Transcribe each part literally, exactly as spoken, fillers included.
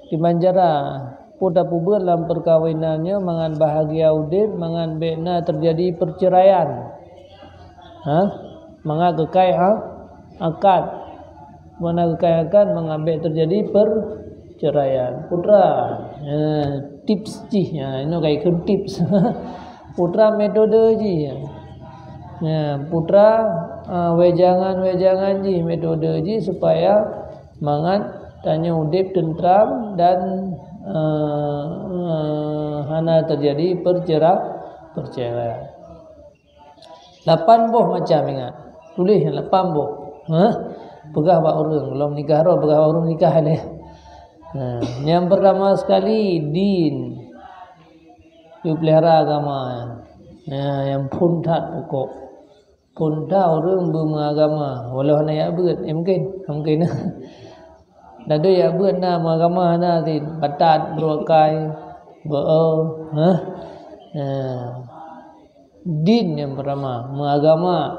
Kiban cara, peue tapeubuet lam peukawinan nyoe mangat bahagia udeb, mangat bék na teujadi peuceuraian. Ha? Mangat keukai, ha? Akad. Mangat keukai akad, mangat bék teujadi peuceuraian. Putra, eh, tips jih. Ya, inoe ka ikheun tips. Putra metode jih. Ya, putra, ah, wejangan-wejangan jih, metode jih supaya mangat tanyoe udeb teuntram dan, eh, eh, hana teujadi peuceura-, peuceuraian. Lapan boh macam, ingat. Tuléh lapan boh. Ha? Peugah bak ureuëng, lom nikah roh, peugah bak ureuëng nikah lé. Ha, nyang pertama sekali, din. Peupelihara agama. Ha, nyang phon that pokok. Phon that ureuëng beumeuagama, walau hana jak beuet, eh, mungkin, mungkin. Ladôm jak beuet na meuagama na cit, batat, beurukai, beu-, ha? Ha. Din nyang pertama, meuagama.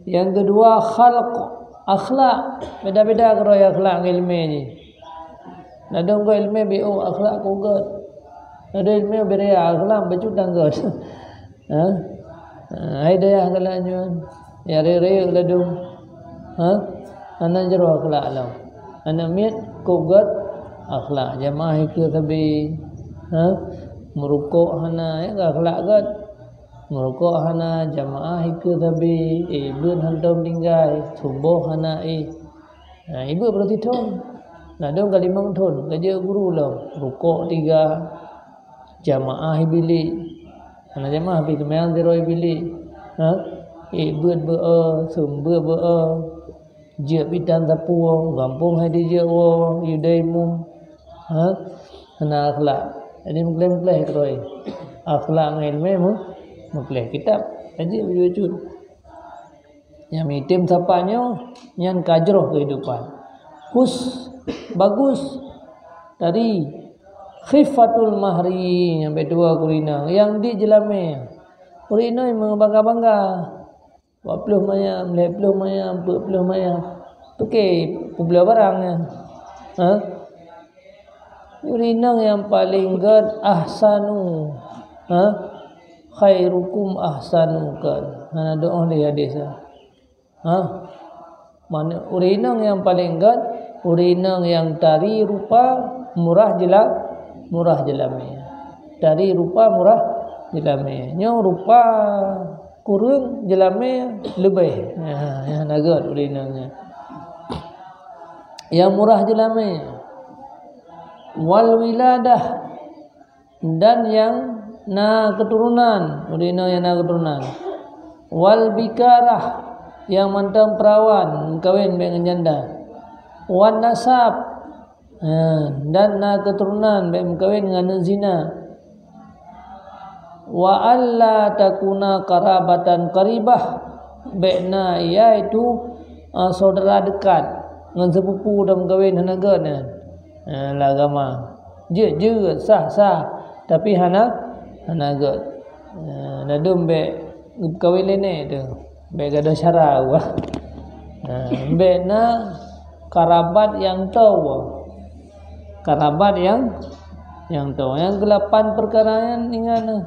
Nyang keudua, khalq, akhlak. Beda-beda keudroe akhlak ngon iéleumé jih. Ladôm keu iéleumé B O, akhlak keu gét. Ladôm iéleumé B R I A, akhlak bacut dan gét. Ha? Ha, hai dayah galak nyan. Ya rayek-rayek ladôm. Ha? Hana jroh akhlak lom. Hana miet keu gét akhlak. Jamaah hikeue sabe. Ha? Meurukok hana, ya akhlak gét. Meurukok hana, jamaah hikeue sabe, eh, beuet hantom tinggai, suboh hana, eh. Nah, eh, beuet berarti thon. Nah, dong ka limong thon, ka jeuet guru lom. Rukok tiga, jamaah bilik. Hana jamaah, tapi seumayang sidroe bilik. Ha? Eh, beuet beu-, seumeubeuet beu-, Jeuet bitan sapeue, gampông hai dijeuet woe, yudai mum. Ha? Hana akhlak. Jadi meugleh-gleh keudroe. Akhlak ngon iéleumé meu-, meugleh. Kitab, kaji bacut-bacut. Nyang mitem sapat nyoe, nyan ka jroh keuhidupan. Hus, bagus. Tadi, khifatul mahri, nyang bak dua keu inong. Nyang di jeulamé. Ureueng inong meubangga-bangga. Dua ploh mayam, lhèe ploh mayam, peuet ploh mayam. Toké peubloe barang nyan. Ha? Ureueng inong nyang paleng gét ahsanu. Ha? Khairukum ahsanu kan. Hana doh lé hadis, ha. Ha? Mana ureueng inong nyang paleng gét, ureueng inong nyang tari rupa murah jela-, murah jeulamé. Tari rupa murah jeulamé. Nyoe rupa kureueng, jeulamé leubeh. Ha, nyang na gét ureueng inong nyan. Nyang murah jeulamé. Wal wiladah, dan nyang na keuturonan, ureueng inong nyang na keuturonan. Wal bikarah, nyang mantong peurawan, meukawen bèk ngon janda. Wan nasab, ha, dan na keuturonan, bèk meukawen ngon aneuk zina. Wa alla takuna qarabatan qaribah, bèk na, yaitu, ah, saudara dekat ngon sepupu dan meukawen hana gét nyan. Ah, lam agama. Jeuet, jeuet, sah, sah, tapi hana, hana gét. Ah, ladôm bèk geukawén lé nèk teuh. Bèk gadôh syara Allah. Nah, bèk na karabat nyang toe. Karabat nyang, nyang toe. Nyang keulapan peukara nyan ingat na.